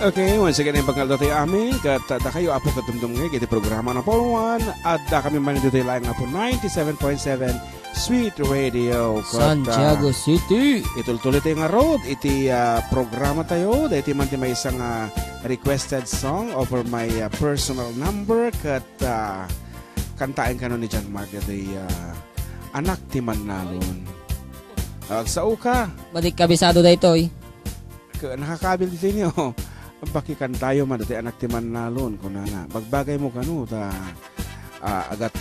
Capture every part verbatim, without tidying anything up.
Okay, once again, imbag nga aldaw tayo amin, ket, ah, dakayo, Apo, ket dumdumngeg iti programa number one, adda kami man ditoy laeng, Apo, ninety-seven point seven Sweet Radio. Ket, Santiago ah, City. Itultuloy tayo ngarud iti, ah, programa tayo, daytoy man ti maysa nga requested song over my, ah, personal number, ket, ah, kantaen kano ni John Mark, daytoy, ah, Anak ti Mannalon. Agsao ka. Madi kabisado daytoy. Ka-, nakakabil ditoy niyo. Bakikantayo man ditoy Anak ti Mannalon, kunana. Bagbagay mo kano, ta, ah, agat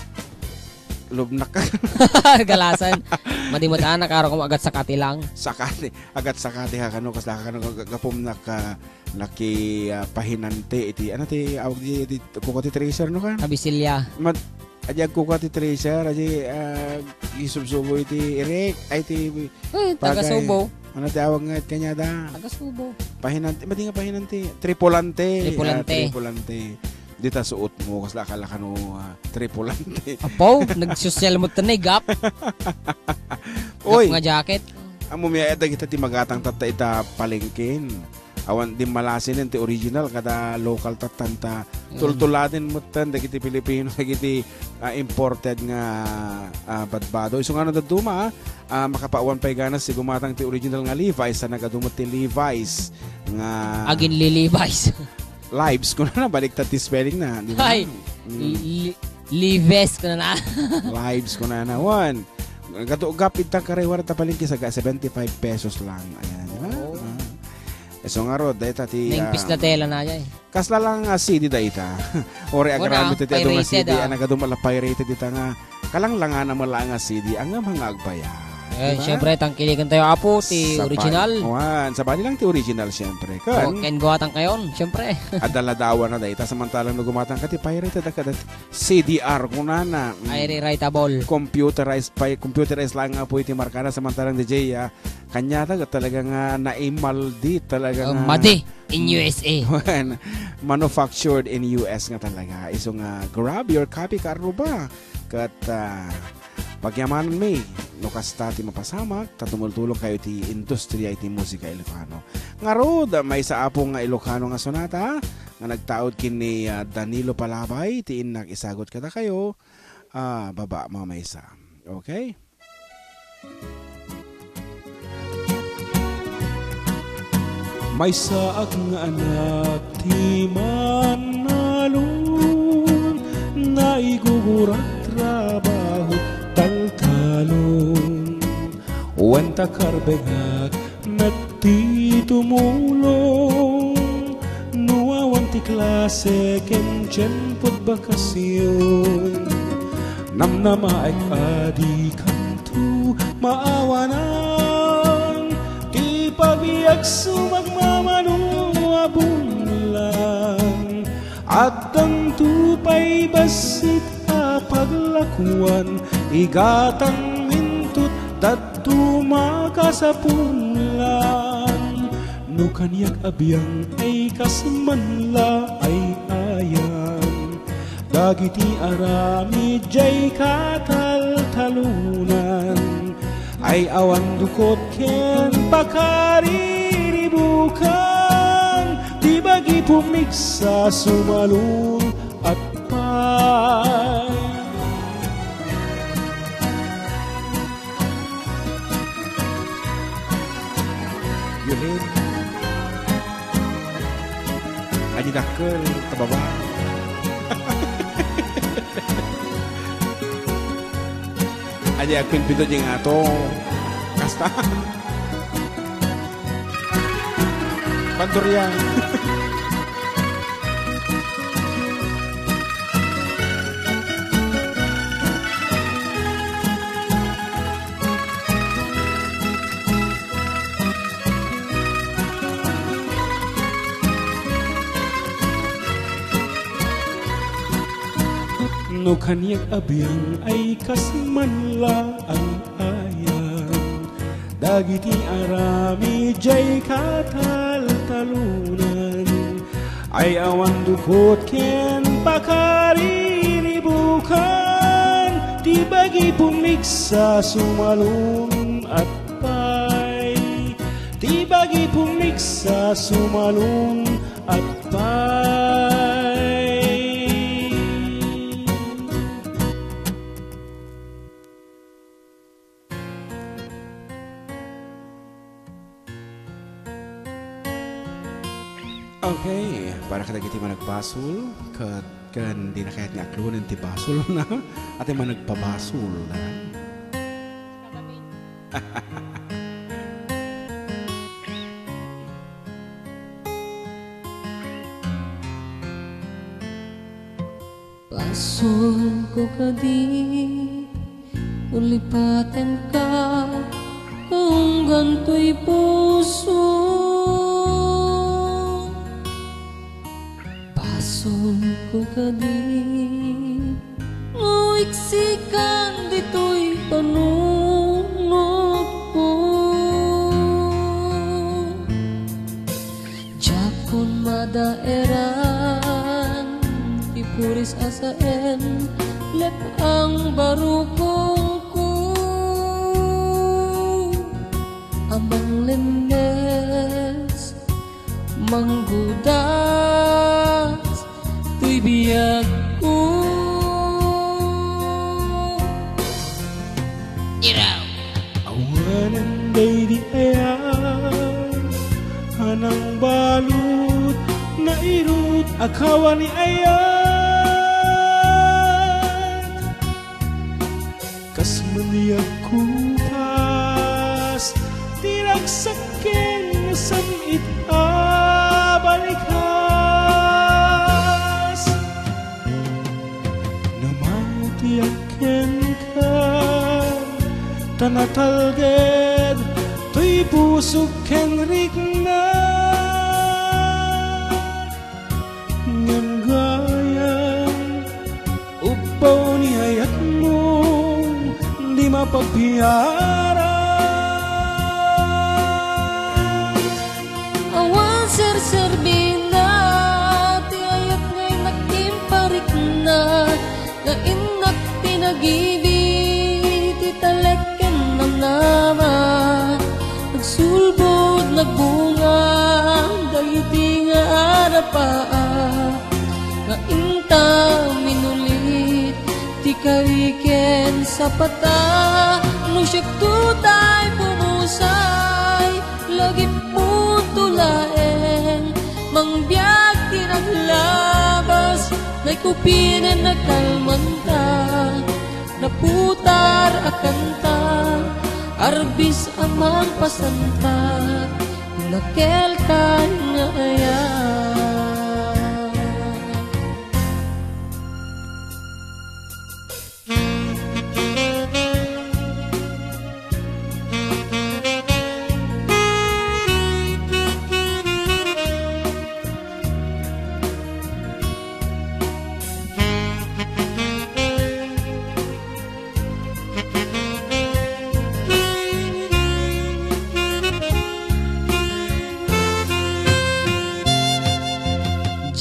lubnak ka. Galasan. Madi met anak, aro ko agat sakati lang. Sakati. Agat sakati ha kano, kasla ka kano, ga-, gapum nak-, ah, naki, ah, pahinante iti, ano ti awag di, di, kuko ti tracer, no, kan? Kabisilya. Mat-, adi agkuko ti tracer, adi, ah, isubsubo iti irik, ay, ti Eh, taga bagay. Subo. Ano ti awag nga kanya da? Taga Subo. Pahinante, madi nga pahinante. Tripulante. Tripulante. Ah, tripulante. Dita suot mo, kasla akala kano, ah, tripulante. Apo, nagsosyal mo tanay, gap. Gap Oy. Nga jacket. Amo mi, eh, dagita ti magatang tatta ita palengken. Awan, di malasinen ti original, kada local tattanta. Mm. Tultuladen mo tan, dagiti Pilipino, dagiti, ah, imported nga, ah, badbado. Isu nga no dadduma, ah, ah, makapawan pay ganas ti gumatang ti original nga Levi's, sa nagadu met ti Levi's nga Agin li Levi's. Lives, kunana, baliktad ti spelling na, di ba? Ay, Mm. li-, li-, Levi's, kunana. Lives, kunana. One. Gato, gap, itang karewar ta palengke sa ga-, seventy-five pesos lang. Ayan, di ba? Oh. Ah. So, nga rod, dayta ti, Neng ah, pis na tela na, ay. Kasla lang nga C D dayta. Ore, Wala, agarami ti adu nga pirated, C D, ah. Anak adu mala pirated dita nga. Kalanglangana mo lang nga C D, ang nga mga agbayag. Eh, Diba? Siyempre, tangkilikan tayo, Apo, ti Sabay. original. Wan, sabali lang ti original, siyempre. Kan? Oh, ken guwatan kayon, siyempre. Adaladawa na dayta, samantalang no gumatang ka ti pirated, a kada C D R, kunana. Mm. Ay, rewritable. Computerized pa, computerized lang nga po iti markana, samantalang D J, ah, kanyata, talaga nga naimaldi, talaga Uh, nga made in U S A. Wan, manufactured in U S nga talaga. Isu nga, grab your copy, kaarruba. Ket, ah, pagyamanan mi, no kasta ti mapasamak, ta tumultulong kayo ti industriya iti musika Ilocano. Ngarud, maysa, Apo, nga Ilocano nga sonata, nga nagtaud ken ni, ah, Danilo Palabay, ti innak isagut kadakayo, ah, baba, mamaysa. Okay? Maysaak nga anak ti mannalon, naigugurat trabaho taltalon. Wen ta karbengak met ti tumulong, no awan ti klase ken tiempod bakasion. Namnamaek a dikanto maawanan ti pabiag sumagmamano a bunlan. Addanto pay bassit a paglakuan, igatang mintot dadduma kasapulan. No kaniak a biang ay kas manla ay ayan, dagiti aramid jay kataltalunan. Ay awan dukot ken pakariribukan, ti bagi pumigsa sumalun at pay. Yuhin. Adi dakkel, kababa. Adi agpinpinto di nga to. Kasta. Bandurian. No kaniak a biang ay kas manla ay ayan, dagiti aramid jay kataltalunan. Ay awan dukot ken pakariribukan, ti bagi pumigsa sumalun at pay. Ti bagi pumigsa sumalun Bye. Okay, para kadagiti managbasol, ket ken di na kayat nga aklonen ti basolna, a ti managpabasol, a? Basolko kadi, ulipatenka, kaunggan toy puso. Basolko kadi, no iksikan ditoy panunotko. Diakon madaeran ti puris a saen, lep-ang barukongko. A manglemmes, manggudas, toy biagko. Iraw. Awanen daydi aya a nangbalut, nairut a kawani ayat. Kas maniagkupas ti ragsak ken nasam-it a balikas. Namatiak kenka, ta natalged toy pusok ken riknak. Ngem gayam, ubbaw ni ayatmo, di mapagbiaran. Awan serserbina ti ayat nga innak imparikna, nga innak tinagidi ti talek ken namnama. Nagsulbod, nagbunga dagiti nga arapaak, nga inta minulit ti kari ken sapata. No siakto tay pumusay, lagipmo to laeng, mangbiag ti naglabas, naikupinen nagtalmanta. Naputar a kanta, arbis a mangpasanta, nakelkay nga aya.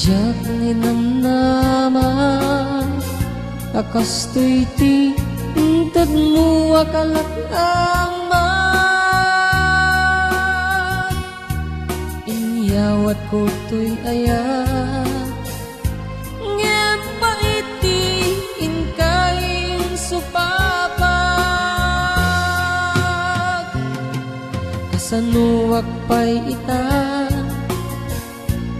Diak ninamnama a kastoy ti intedmo a kalak-ama. Inyawatko toy aya, ngem pait ti inka insupapag. Kasanoak pay ita,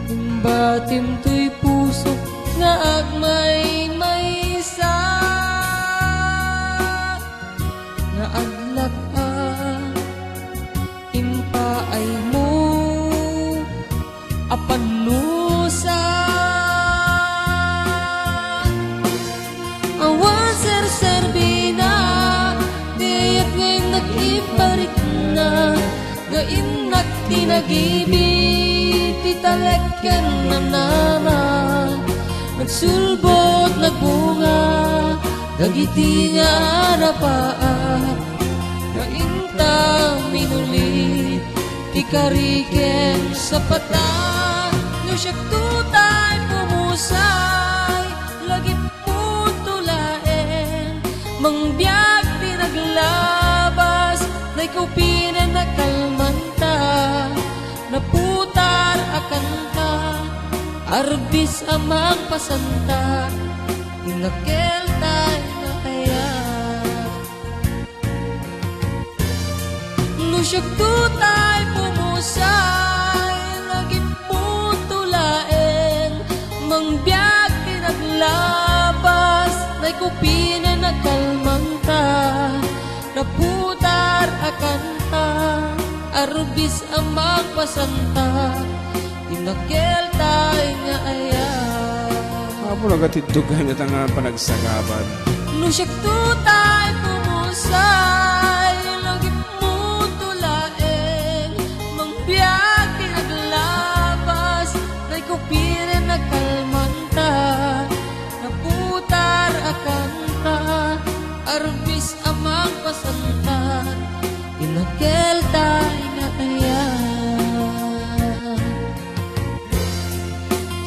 imbatim toy pusok nga agmaymaysa, nga aglak-ak impaaymo a pannusa. Awan serserbina ti ayat nga innak imparikna, nga innak tinagidi ti talek ken namnama. Nagsulbod, nagbunga dagiti nga arapaak, nga inta minulit ti kari ken sapata. No siakto tay pumusay, lagipmo to laeng, mangbiag ti naglabas, naikupinen nagtalmanta. Naputar a kanta, Arbis a mangpasanta, ti nakeltay nga ayat. No siak tutay pumusay, nagimputo laeng, mangbiag ti naglabas, naikupinen a kalmanta, naputar a kanta, arbis a mangpasanta, ti nakeltay nga ayat. Apo, nagatiddog kami ta nga panagsagaban. No siak tutay pumusay, nagimmuto laeng, mangbiag ti naglabas, naikupinen a kalmanta, naputar a kanta, arbis a mangpasanta, ti nakeltay nga ayat.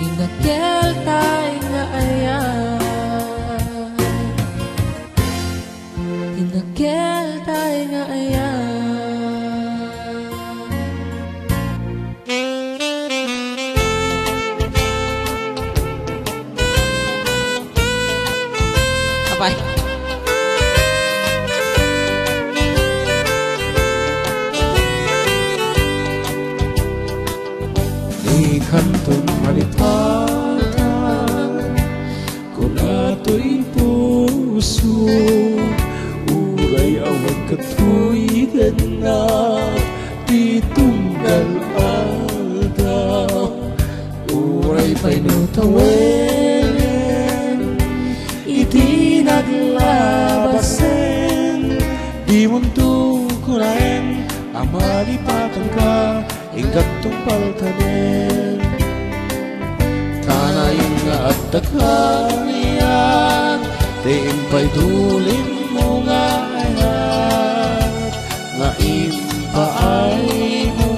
Ti nakeltay nga ayat. Ti nakeltay nga ayat. Apay. Ni kanton malipatan, kuna toy puso, uray awan katoy denna ti tunggal aldaw. Uray pay no tawen iti naglabasen, dimonto kunaen a malipatanka, inggantong paltanen. Kanayon nga adda kaniak ti impay tulin mo nga ayat, nga impaay mo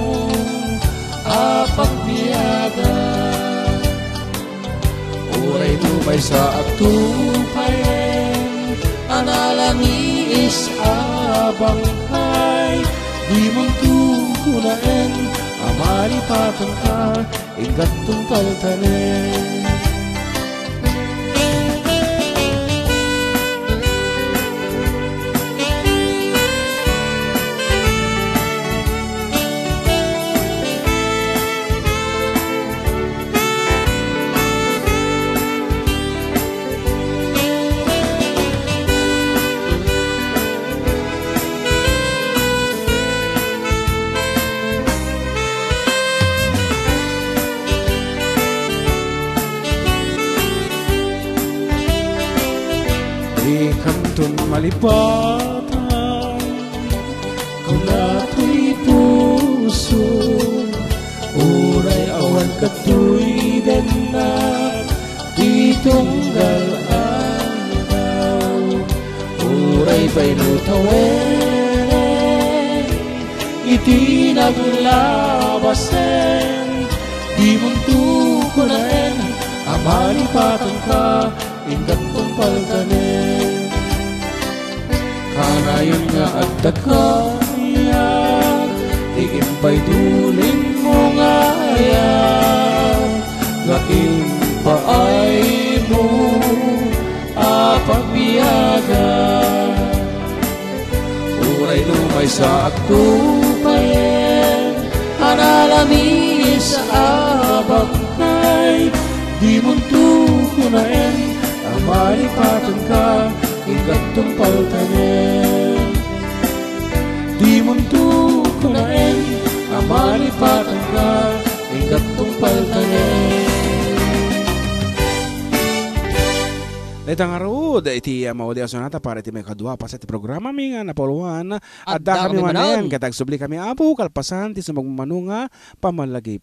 a pagbiagan. Uray no maysa a tupayen a nalamiis a bangkay, dimonto kunaen a malipatanka, inggantong paltanen. Di kanton malipatan, kuna toy puso, uray awan katoy denna ti tunggal aldaw. Uray pay no tawen iti naglabasen, dimonto kunaen a malipatanka, inggantong paltanen. Kanayon nga adda kaniak ti impay tulin mo nga ayat, nga impaay mo a pagbiagan. Uray no maysa a tupayen a nalamiis a bangkay, dimonto kunaen a malipatanka, inggantong paltanen. Dimonto kunaen a malipatanka, inggantong paltanen. Dayta ngarud iti, ah, maudiaw sonata para iti maikadua a paset ti programami nga napauluan. Adda kami manen ket agsubli kami, Apo, kalpasan ti sumagmamano nga pammalagip.